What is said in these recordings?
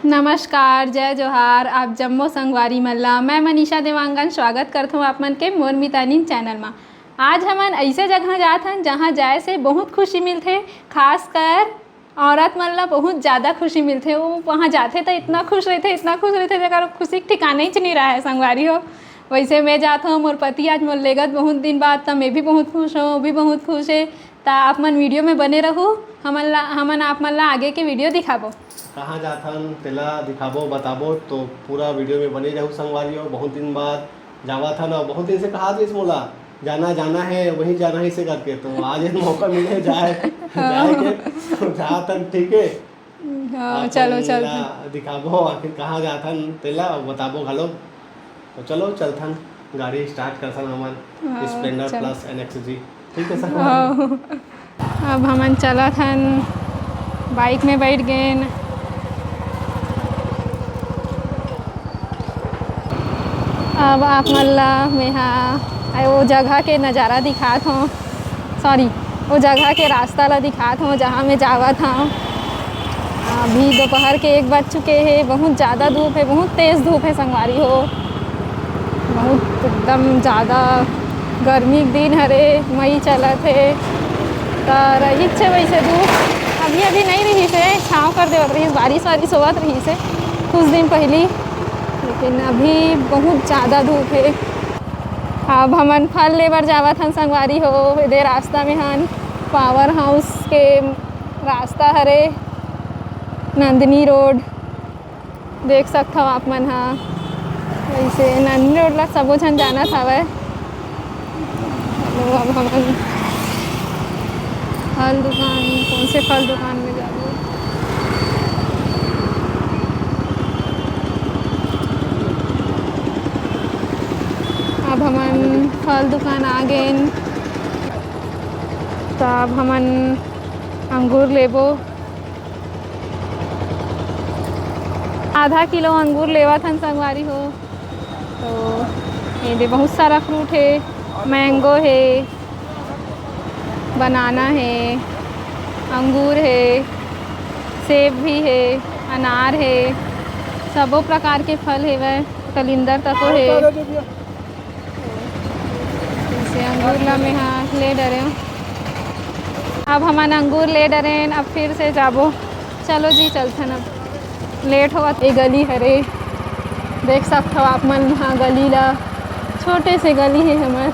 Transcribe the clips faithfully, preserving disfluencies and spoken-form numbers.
नमस्कार, जय जोहार, आप जम्मो संगवारी मन ला। मैं मनीषा देवांगन स्वागत करथों आप मन के मोर मितानिन चैनल मा। आज हमन ऐसे जगह जात हन, जहाँ जाए से बहुत खुशी मिलथे, खासकर औरत मन ला बहुत ज़्यादा खुशी मिलथे। वो वहाँ जाथे त इतना खुश रहिथे, इतना खुश रहिथे, जेकर खुशी के ठिकाना ही नहीं रहा है संगवारी हो। वैसे मैं जात हूँ, मोर पति आज मोर लेगत बहुत दिन बाद, त मैं भी बहुत खुश हूँ, वो भी बहुत खुश है। त आप मन वीडियो में बने रहू, हमन ला, हमन आप मन ला आगे के वीडियो दिखाबो। कहाँ जाथन तेला दिखाबो, बताबो, तो पूरा वीडियो में बने रहू संगवारी हो। बहुत दिन बाद जावत हन, अउ बहुत दिन से कहा रहिस मोला, "जाना, जाना है, वहीं जाना है," इसे करके। तो आज ये मौका मिले जाए, जाए के, तो जात हन, ठीक है। हाँ, आज चलो, चल चलथन। दिखाबो, आखिर कहाँ जात हन, तेला बताबो घलो। तो चलो, चलथन, गाड़ी स्टार्ट करथन हमन, हाँ, Splendor चल। Plus N X G, ठीक है सर? हाँ। अब हमन चलत हन, बाइक में बैठ गेन। अब आप मन ला मेहा, आ, वो जगह के नज़ारा दिखात हूँ, सॉरी, वो जगह के रास्ता ला दिखात हूँ, जहाँ मैं जावत हूँ। अभी दोपहर के एक बज चुके हे, बहुत ज़्यादा धूप है, बहुत तेज़ धूप है संगवारी हो, बहुत एकदम ज़्यादा गर्मी के दिन हरे, मई चलत हे, त रहिच हे वैसे धूप। अभी, अभी नहीं रहिस हे, छाँव कर देवत रहिस, बारिश वारिश होवत रहिस हे कुछ दिन पहली, लेकिन अभी बहुत ज़्यादा धूप हे। अब हमन फल ले बर जावत हन संगवारी हो, एदे रास्ता में हन, पावर हाउस के रास्ता हरे, नंदिनी रोड। देख सकथव आप मन ह, वैसे नंदिनी रोड ला सबो झन जानत हवय। चलो, अब हमन फल दुकान, कौन से फल दुकान में जाबो? अब हमन फल दुकान आ गेन, त अब हमन अंगूर लेबो। आधा किलो अंगूर लेवत हन संगवारी हो। तो ये दे बहुत सारा फ्रूट हे, मैंगो हे, बनाना हे, अंगूर हे, सेब भी हे, अनार हे, सबो प्रकार के फल हेवय, कलिंदर तको हे। जैसे अंगूर ला मैं हा ले डरेंव। अब हमन अंगूर ले डरेन, अब फिर से जाबो। चलो जी, चलथन अब, लेट होवत। ये गली हरे, देख सकथव आप मन हा गली ला, छोटे से गली हे हमर,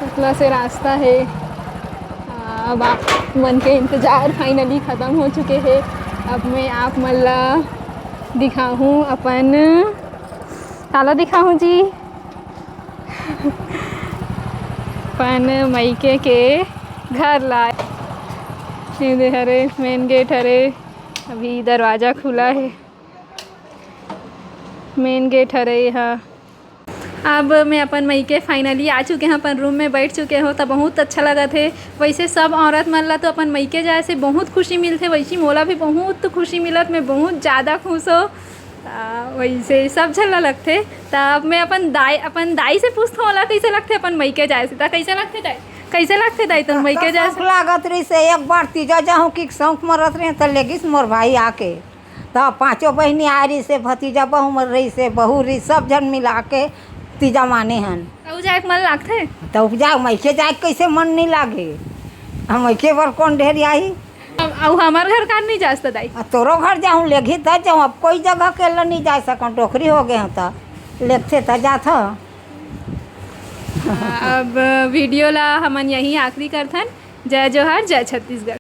पतला से रास्ता हे। आ, अब आप मन के इंतजार finally खत्म हो चुके हे। अब मैं आप मन ला दिखाहूँ अपन, काला दिखाहूँ जी? अपन मइके के घर ला। ये दे हरे, मेन गेट हरे, अभी दरवाजा खुला हे। मेन गेट हरे ये हा। अब मैं अपन मइके finally आ चुके हौं, अपन रूम में बैठ चुके हौं, त बहुत अच्छा लगत हे। वैसे सब औरत मन ला तो अपन मइके जाए से बहुत खुशी मिलथे, वैसे मोला भी बहुत खुशी मिलत, मैं बहुत ज़्यादा खुश हौं। त वैसे सब झन ला लगथे। त अब मैं अपन दाई, अपन दाई से पूछथौं, ओला कइसे लगथे अपन मइके जाए से? त कइसे लगथे दाई? कइसे लगथे दाई तोर मइके जाए से? सुख लागत रहिस हे, एक बार तीजा जाहूँ कि शौक मरत रहे त लेगिस मोर भाई आके। त पाँचों बहिनी आए रहिस हे, भतीजा बहू मर रहिस हे, बहू रहिस, सब झन मिला के तीजा माने हन। त उ जाए के मन लागथे? त उ जाए, मइके जाए के कइसे मन नइ लागे? हम मइके बर कौन ढेर आही? अब, अउ हमर घर कान नहीं जास त दाई? आ, तोरो घर जाहूँ, लेगही त जाहूँ, अब कोई जगह अकेला नहीं जा सकौं, डोकरी हो गे हौं त, लेगथे त जाथौं। हाँ, अब वीडियो ला हमन यहीं आखिरी करथन। जय जोहार, जय छत्तीसगढ़।